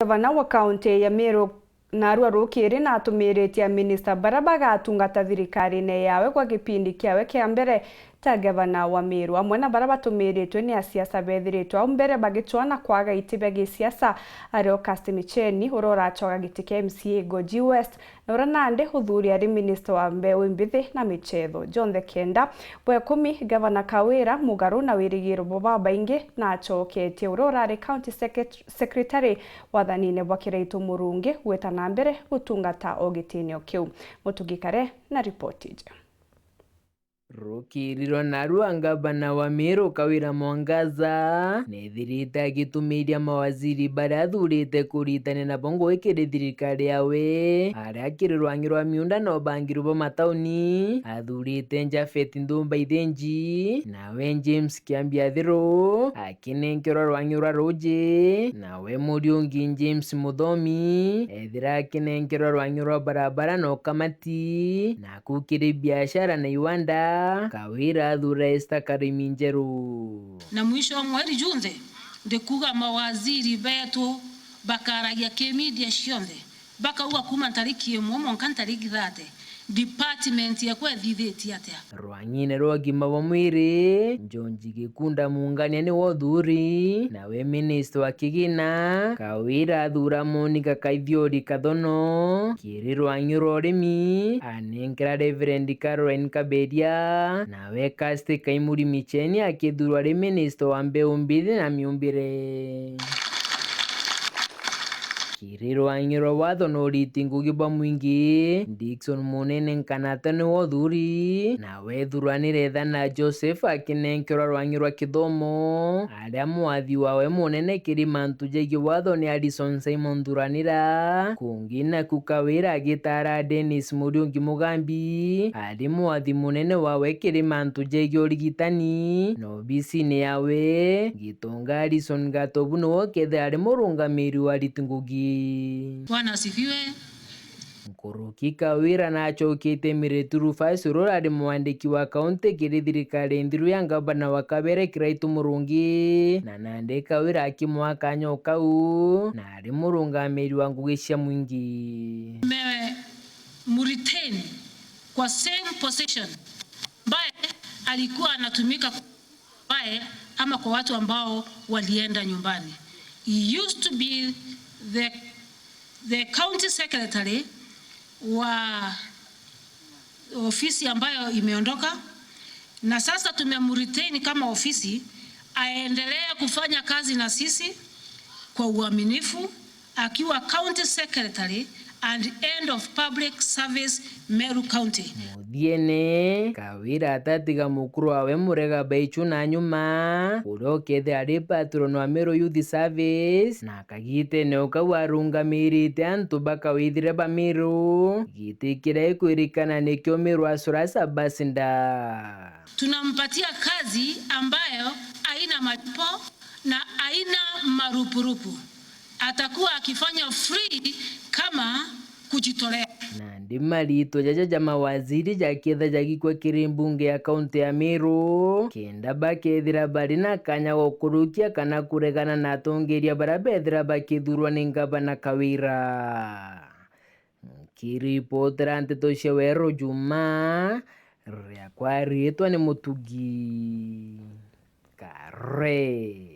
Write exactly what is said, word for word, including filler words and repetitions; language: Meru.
Gavana wa kaunti ya Meru Narua Rukiri natumiritie aminista baria bagatungata thirikarine yawe kwa gipindi kiawe kia mbere ta gavana wa Meru, amwe na baria batumiritwe ni asiasa bethiritwe au mbere bagicwaa na kwaga iti bia gisiasa, ari August Micheni, uria uracwaga giti kia M C A Goji West, na uria nandi uthuri ari minista wa mbeu mbithi na michetho. Jonthe kenda bwa ikumi, gavana Kawira, mugaru na wirigiro bwa babaingi, nacoketie uria urari county secret-, secretary wathanine bwa Kiraitu Murungi gwita na mbere gutungata o gitine o kiu. Mutugi Kare na ripoti iji. Rukiri rwa narua, ngavana wa Meru Kawira Mwangaza nethirite agitumiria mawaziri baria athurite kuritania nabo ngugi kiri thirikari yawe, aria kiri rwang'i rwa miunda na ubangiru bwa matauni, athurite Japhet Nthumba Ithinji, nawe James Kiambi Athiru, akinenkerwa rwang'i rwa ruuji, nawe Muriungi James Muthomi ethira akinenkerwa rwang'i rwa barabara na ukamati, naku kiri biashara na iwanda, Kawira athura Esther Karimi Njeru. Na mwisho wa mweri junthe, ndikuga mawaziri betu bakaragia ki media cionthe, bakauga kuma ntariki imwe mwanka ntariki thirty, department yeku ethithitie atia? Rwang'ine rwa ugima bwa mwiri, George Gikunda Mungania niwe uthuri, nawe minista wa kigina, Kawira athura Monica Kaithiori Kathono, kiri rwang'i rwa urimi, anenkera Reverend Caroline Kaberia, nawe Kirsty Kaimuri Micheni akithurwa ari minista wa mbeu mbithi na miumbire. Kiri rwang'i rwa watho na uriti ngugi bwa mwingi, Dickson Munene Nkanata niwe uthuri, nawe ethuranire Ethana Joseph akinenkerwa rwang'i rwa kithomo, aria mwathi wawe munene kiri mantu jegie watho ni Harrison Simon Thuranira. Kungi naku Kawira agitara Dennis Muriungi Mugambi, ari mwathi munene wawe kiri mantu jegie urigitani, na obisine yawe, Gitonga Harrison Gatobu niwe ukethira ari murungamiri wa ariti ngugi. Bwana asifiwe. Nkuruki Kawira nacoketie Miritu Rufasi uria urari mwandiki wa kaunti kiri thirikari nthiru ya ngavana wa kabere Kiraitu Murungi, na nandi Kawira akimwaa kanya o kau, na ari murungamiri wa ngugi cia mwingi. Muritain kwa same position ambaye alikuwa anatumika ambaye ama kwa watu ambao walienda nyumbani. He used to be the, the county secretary wa ofisi ambayo imeondoka, na sasa tumemretain kama ofisi aendelee kufanya kazi na sisi kwa uaminifu akiwa county secretary and head of public service Meru County. Muthiene, Kawira atatiga mukuru wawe Murega Baichu na nyuma, uria ukethira ari patron wa Meru Youth Service, na kagitene o kau arungamirite antu bakawithire ba Meru, giti kiria ikwirikana nikio Meru Assurance Ambassador. Tunampatia kazi ambayo haina malipo na haina marupurupu. Atakuwa akifanya free kama kujitolea. Nandi mariitwa jaja ja mawaziri jaketha jagikwa kiri mbunge ya kaunti ya Meru, kenda bakethira bari na kanya ga kurukia kana kuregana na atongeria baria bethira bakithurwa ni ngavana Kawira. Nkiripotera nteto cia Weru Juma, riakwa riitwa ni Mutugi Kare.